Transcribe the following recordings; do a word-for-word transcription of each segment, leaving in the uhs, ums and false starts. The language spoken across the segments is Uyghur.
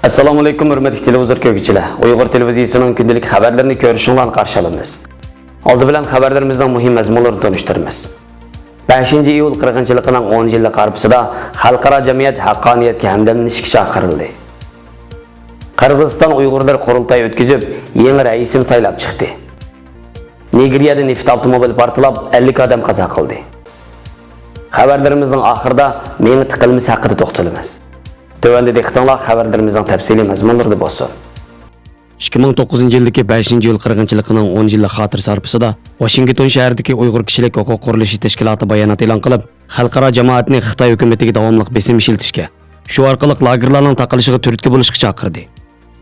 ئەسسالامۇئەلەيكۇم، ھۆرمەتلىك تېلېۋىزور كۆرگۈچىلەر! ئۇيغۇر تېلېۋىزىيىسىنىڭ كۈندىلىك خەۋەرلىرىنى كۆرۈشۈڭلارنى قارشى ئالىمىز. ئالدى بىلەن خەۋەرلىرىمىزنىڭ مۇھىم مەزمۇنلىرىنى تونۇشتۇرىمىز. بەشىنچى ئىيۇل قىرغىنچىلىقىنىڭ ئون يىللىقى ھارپىسىدا خەلقئارا جەمئىيەت ھەققانىيەتكە ھەمدەملىنىشكە چاقىرىلدى. قىرغىزىستان ئۇيغۇرلىرى قۇرۇلتاي ئۆتكۈزۈپ، يېڭى رەئىسىنى سايلاپ چىقتى. نىگېرىيەدە نېفىت ئاپتوموبىلى پارتلاپ، ئەللىك ئادەم قازا قىلدى. خەۋەرلىرىمىزنىڭ ئاخىرىدا مېڭە تىقىلمىسى ھەققىدە توختىلىمىز. تۆۋەندە دىققىتىڭلار خەۋەرلىرىمىزنىڭ تەپسىلىي مەزمۇنلىرىدا بولسۇن. ئىككى مىڭ توققۇزىنچى يىلدىكى بەشىنچى ئىيۇل قىرغىنچىلىقىنىڭ ئون يىللىق خاتىرىسى ھارپىسىدا ۋاشىنگتون شەھىرىدىكى ئۇيغۇر كىشىلىك ھوقۇق قۇرۇلۇشى تەشكىلاتى بايانات ئېلان قىلىپ، خەلقئارا جامائەتنى خىتاي ھۆكۈمىتىگە داۋاملىق بېسىم ئىشلىتىشكە، شۇ ئارقىلىق لاگېرلارنىڭ تاقىلىشىغا تۈرتكە بولۇشقا چاقىردى.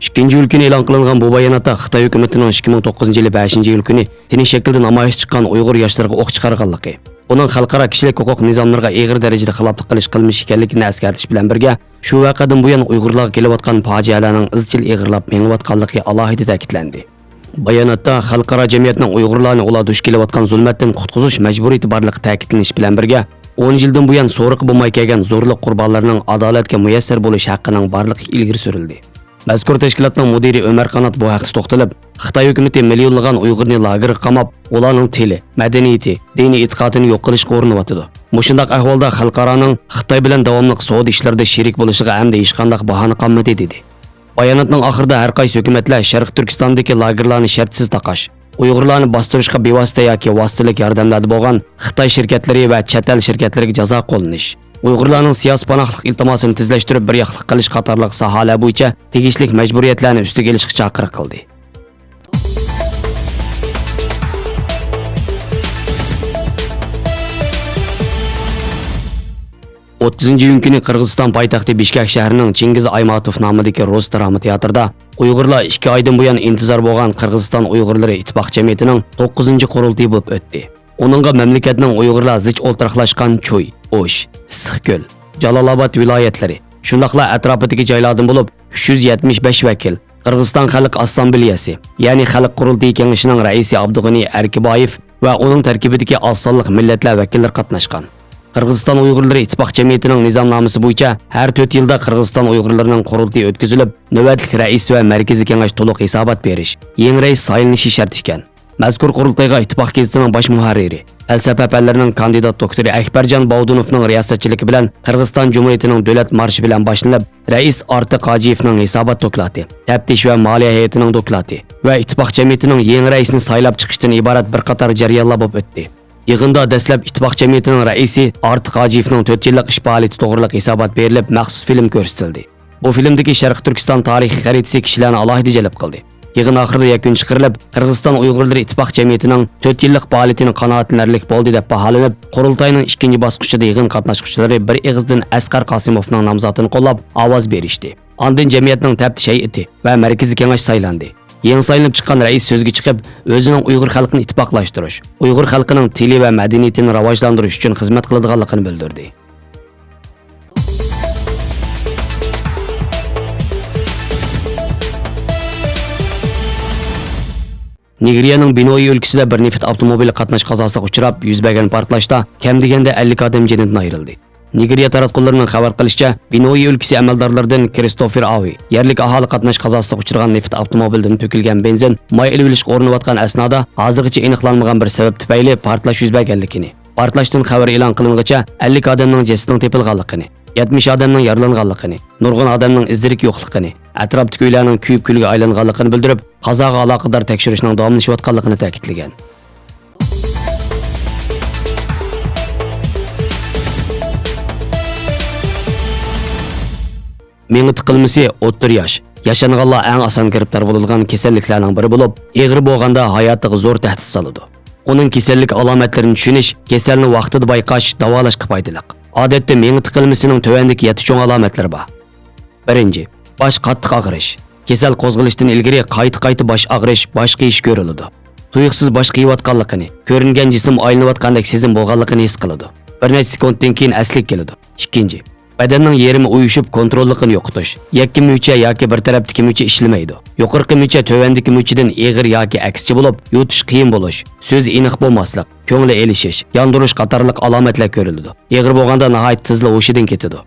ئىككىنچى ئىيۇل كۈنى ئېلان قىلىنغان بۇ باياناتتا خىتاي ھۆكۈمىتىنىڭ ئىككى مىڭ توققۇزىنچى يىلى بەشىنچى ئىيۇل كۈنى تىنچ شەكىلدە نامايىش چىققان ئۇيغۇر ياشلىرىغا ئوق چىقارغانلىقى، ئۇنىڭ خەلقئارا كىشىلىك ھوقۇق نىزاملىرىغا ئېغىر دەرىجىدە خىلاپلىق قىلىش قىلمىشى ئىكەنلىكىنى ئەسكەرتىش بىلەن بىرگە، شۇ ۋەقەدىن بۇيان ئۇيغۇرلارغا كېلىۋاتقان پاجىئەلەرنىڭ ئىزچىل ئېغىرلاپ مېڭىۋاتقانلىقى ئالاھىدە تەكىتلەندى. باياناتتا خەلقئارا جەمئىيەتنىڭ ئۇيغۇرلارنى ئۇلار دۇچ كېلىۋاتقان زۇلمەتتىن قۇتقۇزۇش مەجبۇرىيىتى بارلىقى تەكىتلىنىش بىلەن بىرگە، ئون يىلدىن بۇيان سورىقى بولماي كەلگەن زورلۇق قۇربانلىرىنىڭ ئادالەتكە مۇيەسسەر بولۇش ھەققىنىڭ بارلىقى ئىلگىرى سۈرۈلدى. مەزكۇر تەشكىلاتنىڭ مۇدىرى ئۆمەر قانات بۇ ھەقتە توختىلىپ، خىتاي ھۆكۈمىتى مىليونلىغان ئۇيغۇرنى لاگېرغا قاماپ، ئۇلارنىڭ تىلى، مەدەنىيىتى، دىنىي ئېتىقادىنى يوق قىلىشقا ئۇرۇنۇۋاتىدۇ. مۇشۇنداق ئەھۋالدا خەلقئارانىڭ خىتاي بىلەن داۋاملىق سودا ئىشلىرىدا شېرىك بولۇشىغا ئەمدى ھېچقانداق باھانە قالمىدى، دېدى. باياناتنىڭ ئاخىرىدا ھەر قايسى ھۆكۈمەتلەر شەرقىي تۈركىستاندىكى لاگېرلارنى شەرتسىز تاقاش، ئۇيغۇرلارنى باستۇرۇشقا بىۋاسىتە ياكى ۋاسىتىلىك ياردەملەردە بولغان خىتاي شىركەتلىرى ۋە چەت ئەل شىركەتلىرىگە جازا قوللىنىش، ئۇيغۇرلارنىڭ سىياسىي پاناھلىق ئىلتىماسىنى تېزلەشتۈرۈپ بىر ياقلىق قىلىش قاتارلىق ساھەلەر بويىچە تېگىشلىك مەجبۇرىيەتلەرنى ئۈستىگە ئېلىشقا چاقىرىق قىلدى. ئوتتۇزىنچى ئىيۇن كۈنى قىرغىزىستان پايتەختى بىشكەك شەھىرىنىڭ چىڭگىز ئايماتوف نامىدىكى رۇس دراما تىياتىرىدا ئۇيغۇرلار ئىككى ئايدىن بۇيان ئىنتىزار بولغان قىرغىزىستان ئۇيغۇرلىرى ئىتتىپاق جەمئىيىتىنىڭ توققۇزىنچى قۇرۇلتىيى بولۇپ ئۆتتى. ئۇنىڭغا مەملىكەتنىڭ ئۇيغۇرلار زىچ ئولتۇراقلاشقان چۇي، ئوش، ئىسسىقكۆل، جالالاباد ۋىلايەتلىرى، شۇنداقلا ئەتراپىدىكى جايلاردىن بولۇپ ئۈچ يۈز يەتمىش بەش ۋەكىل، قىرغىزىستان خەلق ئاسسامبلېيەسى، يەنى خەلق قۇرۇلتىيى كېڭىشىنىڭ رەئىسى ئابدۇغېنى ئەركىبايېف ۋە ئۇنىڭ تەركىبىدىكى ئاز سانلىق مىللەتلەر ۋەكىللىرى قاتناشقان. قىرغىزىستان ئۇيغۇرلىرى ئىتتىپاق جەمئىيىتىنىڭ نىزامنامىسى بويىچە ھەر تۆت يىلدا قىرغىزىستان ئۇيغۇرلىرىنىڭ قۇرۇلتىيى ئۆتكۈزۈلۈپ، نۆۋەتلىك رەئىس ۋە مەركىزىي كېڭەش تولۇق ھېسابات بېرىش، يېڭى رەئىس سايلىنىشى شەرت ئىكەن. مەزكۇر قۇرۇلتايغا ئىتتىپاق گېزىتىنىڭ باش مۇھەررىرى، پەلسەپە پەنلىرىنىڭ كاندىدات دوكتورى ئەكبەرجان باۋدۇنوفنىڭ رىياسەتچىلىكى بىلەن قىرغىزىستان جۇمھۇرىيىتىنىڭ دۆلەت مارشى بىلەن باشلىنىپ، رەئىس ئارتىق ھاجىيېۋنىڭ ھېسابات دوكلاتى، تەپتىش ۋە مالىيە ھەيئىتىنىڭ دوكلاتى ۋە ئىتتىپاق جەمئىيىتىنىڭ يېڭى رەئىسىنى سايلاپ چىقىشتىن ئىبارەت بىر قاتار جەريانلار بولۇپ ئۆتتى. يىغىندا دەسلەپ ئىتتىپاق جەمئىيىتىنىڭ رەئىسى ئارتىق ھاجىيېۋنىڭ تۆت يىللىق ئىش پائالىيىتى توغرىلىق ھېسابات بېرىلىپ، مەخسۇس فىلىم كۆرسىتىلدى. بۇ فىلىمدىكى شەرقىي تۈركىستان تارىخىي خەرىتىسى كىشىلەرنى ئالاھىدە جەلپ قىلدى. يىغىن ئاخىرىدا يەكۈن چىقىرىلىپ، قىرغىزىستان ئۇيغۇرلىرى ئىتتىپاق جەمئىيىتىنىڭ تۆت يىللىق پائالىيىتىنى قانائەتلىنەرلىك بولدى دەپ باھالىنىپ، قۇرۇلتاينىڭ ئىككىنچى باسقۇچىدا يىغىن قاتناشقۇچىلىرى بىر ئېغىزدىن ئەسقەر قاسىموفنىڭ نامزاتىنى قوللاپ ئاۋاز بېرىشتى. ئاندىن جەمئىيەتنىڭ تەپتىش ھەيئىتى ۋە مەركىزىي كېڭەش سايلاندى. يېڭى سايلىنىپ چىققان رەئىس سۆزگە چىقىپ، ئۆزىنىڭ ئۇيغۇر خەلقىنى ئىتتىپاقلاشتۇرۇش، ئۇيغۇر خەلقىنىڭ تىلى ۋە مەدەنىيىتىنى راۋاجلاندۇرۇش ئۈچۈن خىزمەت قىلىدىغانلىقىنى بىلدۈردى. نىگېرىيەنىڭ بېنوي ئۆلكىسىدە بىر نېفىت ئاپتوموبىلى قاتناش قازاسىغا ئۇچراپ، يۈز بەرگەن پارتلاشتا كەم دېگەندە ئەللىك ئادەم جېنىدىن ئايرىلدى. نىگېرىيە تاراتقۇلىرىنىڭ خەۋەر قىلىشىچە، بېنوي ئۆلكىسى ئەمەلدارلىرىدىن كرىستوفېر ئاۋى يەرلىك ئاھالى قاتناش قازاسىغا ئۇچرىغان نېفىت ئاپتوموبىلىدىن تۆكۈلگەن بېنزىن ماي ئېلىۋېلىشقا ئۇرۇنۇۋاتقان ئەسنادا ھازىرغىچە ئېنىقلانمىغان بىر سەۋەب تۈپەيلى پارتلاش يۈز بەرگەنلىكىنى، پارتلاشتىن خەۋەر ئېلان قىلىنغىچە ئەللىك ئادەمنىڭ جەسىتىنىڭ تېپىلغانلىقىنى، يەتمىش ئادەمنىڭ يارىلانغانلىقىنى، نۇرغۇن ئادەمنىڭ ئىز-دېرىكى يوقلۇقىنى، ئەتراپتىكى ئۆيلەرنىڭ كۆيۈپ كۈلگە ئايلانغانلىقىنى بىلدۈرۈپ، قازاغا ئالاقىدار تەكشۈرۈشنىڭ داۋاملىشىۋاتقانلىقىنى تەكىتلىگەن. مېڭە تىقىلمىسى ئوتتۇرا ياش، ياشانغانلار ئەڭ ئاسان گىرىپتار بولىدىغان كېسەللىكلەرنىڭ بىرى بولۇپ، ئېغىر بولغاندا ھاياتىغا زور تەھدىت سالىدۇ. ئۇنىڭ كېسەللىك ئالامەتلىرىنى چۈشىنىش، كېسەلنى ۋاقتىدا بايقاش، داۋالاشقا پايدىلىق. ئادەتتە مېڭە تىقىلمىسىنىڭ تۆۋەندىكى يەتتە چوڭ ئالامەتلىرى بار. بىرىنچى، باش قاتتىق ئاغرىش. كېسەل قوزغىلىشتىن ئىلگىرى قايتا-قايتا باش ئاغرىش، باش قېيىش كۆرۈلىدۇ. تۇيۇقسىز باش قېيىۋاتقانلىقىنى، كۆرۈنگەن جىسىم ئايلىنىۋاتقاندەك سېزىم بولغانلىقىنى ھېس قىلىدۇ. بىر نەچچە سېكۇنتتىن كېيىن ئەسلىگە كېلىدۇ. ئىككىنچى، بەدەننىڭ يېرىمى ئۇيۇشۇپ، كونتروللۇقىنى يوقىتىش. يەككە مۈچە ياكى بىر تەرەپتىكى مۈچە ئىشلىمەيدۇ. يۇقىرىقى مۈچە تۆۋەندىكى مۈچىدىن ئېغىر ياكى ئەكسىچە بولۇپ، يۇتۇش قىيىن بولۇش، سۆزى ئېنىق بولماسلىق، كۆڭلى ئېلىشىش، ياندۇرۇش قاتارلىق ئالامەتلەر كۆرۈلىدۇ. ئېغىر بولغاندا ناھايىتى تېزلا ھوشىدىن كېتىدۇ.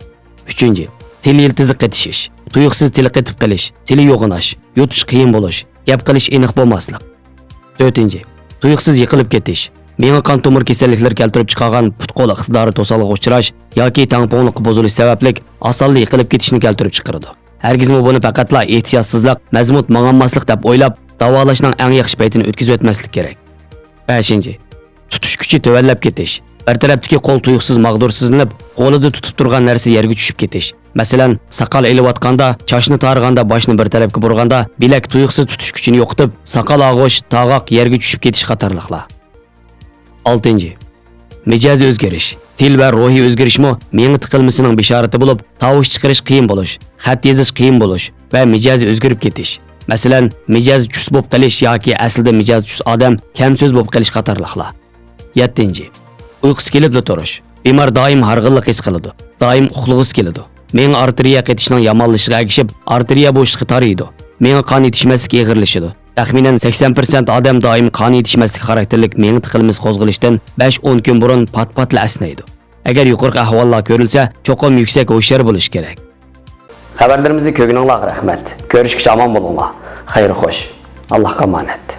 ئۈچىنچى، تىل يىلتىزى قېتىشىش. تۇيۇقسىز تىلى قېتىپ قېلىش، تىلى يوغىناش، يۇتۇش قىيىن بولۇش، گەپ قىلىش ئېنىق بولماسلىق. تۆتىنچى، تۇيۇقسىز يىقىلىپ كېتىش. مېڭە قان تومۇر كېسەللىكلىرى كەلتۈرۈپ چىقارغان پۇت-قول ئىقتىدارى توسالغۇغا ئۇچراش ياكى تەڭپۇڭلۇققا بۇزۇلۇش سەۋەبلىك ئاسانلا يىقىلىپ كېتىشنى كەلتۈرۈپ چىقىرىدۇ. ھەرگىزمۇ بۇنى پەقەتلا ئېھتىياتسىزلىق، مەزمۇت ماڭالماسلىق دەپ ئويلاپ، داۋالاشنىڭ ئەڭ ياخشى پەيتىنى ئۆتكۈزۈۋەتمەسلىك كېرەك. بەشىنچى، تۇتۇش كۈچى تۆۋەنلەپ كېتىش. بىر تەرەپتىكى قول تۇيۇقسىز ماغدۇرسىزلىنىپ، قولىدا تۇتۇپ تۇرغان نەرسە يەرگە چۈشۈپ كېتىش. مەسىلەن، ساقال ئېلىۋاتقاندا، چاچنى تارىغاندا، باشنى بىر تەرەپكە بۇرىغاندا، بىلەك تۇيۇقسىز تۇتۇش كۈچىنى يوقىتىپ، ساقال ئاغۇش، تاغاق يەرگە چۈشۈپ كېتىش قاتارلىقلار. ئالتىنچى، مىجەز ئۆزگىرىش. تىل ۋە روھىي ئۆزگىرىشمۇ مېڭە تىقىلمىسىنىڭ بېشارىتى بولۇپ، تاۋۇش چىقىرىش قىيىن بولۇش، خەت يېزىش قىيىن بولۇش ۋە مىجەزى ئۆزگىرىپ كېتىش. مەسىلەن، مىجەزى چۈس بولۇپ قېلىش ياكى ئەسلىدە مىجەزى چۈس ئادەم كەم سۆز بولۇپ قېلىش قاتارلىقلار. يەتتىنچى، ئۇيقۇسى كېلىپلا تۇرۇش. بىمار دائىم ھارغىنلىق ھېس قىلىدۇ، دائىم ئۇخلىغۇسى كېلىدۇ. مېڭە ئارتېرىيە قېتىشنىڭ يامانلىشىشىغا ئەگىشىپ، ئارتېرىيە بوشلۇقى تارىيىدۇ. مېڭە قان يېتىشمەسلىكى ئېغىرلىشىدۇ. تەخمىنەن سەكسەن پىرسەنت ئادەم دائىم قان يېتىشمەسلىك خاراكتېرلىك مېڭە تىقىلمىسى قوزغىلىشتىن بەش ئون كۈن بۇرۇن پات-پاتلا ئەسنەيدۇ. ئەگەر يۇقىرىقى ئەھۋاللار كۆرۈلسە، چوقۇم يۈكسەك ھوشيار بولۇش كېرەك. خەۋەرلىرىمىزنى كۆرگىنىڭلارغا رەھمەت. كۆرۈشكىچە ئامان بولۇڭلار. خەير خوش. ئاللاھقا ئامانەت.